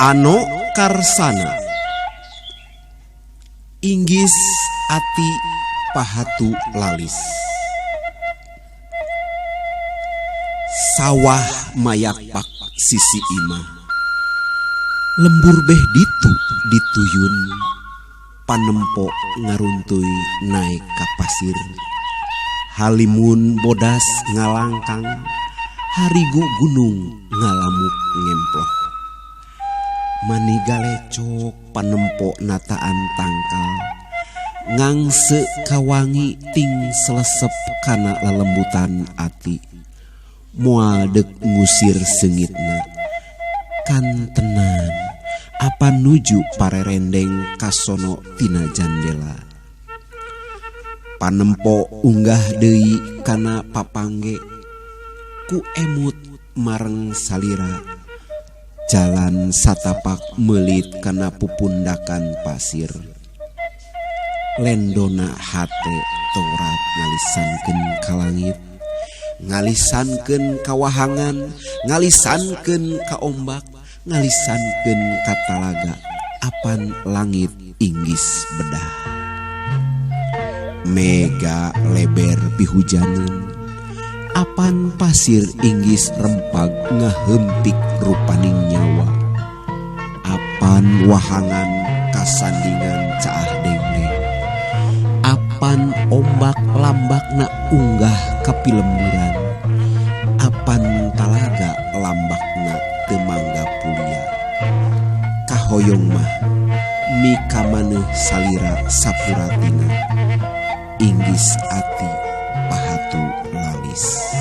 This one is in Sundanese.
Ano Karsana Inggis ati pahatu lalis. Sawah mayakpak sisi imah. Lembur beh ditu dituyun panempo ngaruntuy naek ka pasir. Halimun bodas ngalangkang harigu gunung ngalamuk ngemploh. Mani galecok panempo nataan tangkal ngangse kawangi ting selesep kana lelembutan ati. Moal dek ngusir seungitna kantenan apa nuju parerendeng kasono tina jandela. Panempo unggah deui kana papangge ku emut mareng salira jalan satapak meulit kana pupundakan pasir. Lendona hate torat ngalisankeun ka langit, ngalisankeun ka wahangan, ngalisankeun ka ombak, ngalisankeun ka talaga apan langit inggis bedah. Mega leber pihujanan apan pasir inggis rempag ngahempik rupaning nyawa. Apan wahangan kasandingan caah dengdeng. Apan ombak lambakna unggah ka pilemburan. Apan talaga lambakna teu mangga pulia. Kahoyong mah mikamaneuh salira sapuratina. Inggis ati pahatu lalis.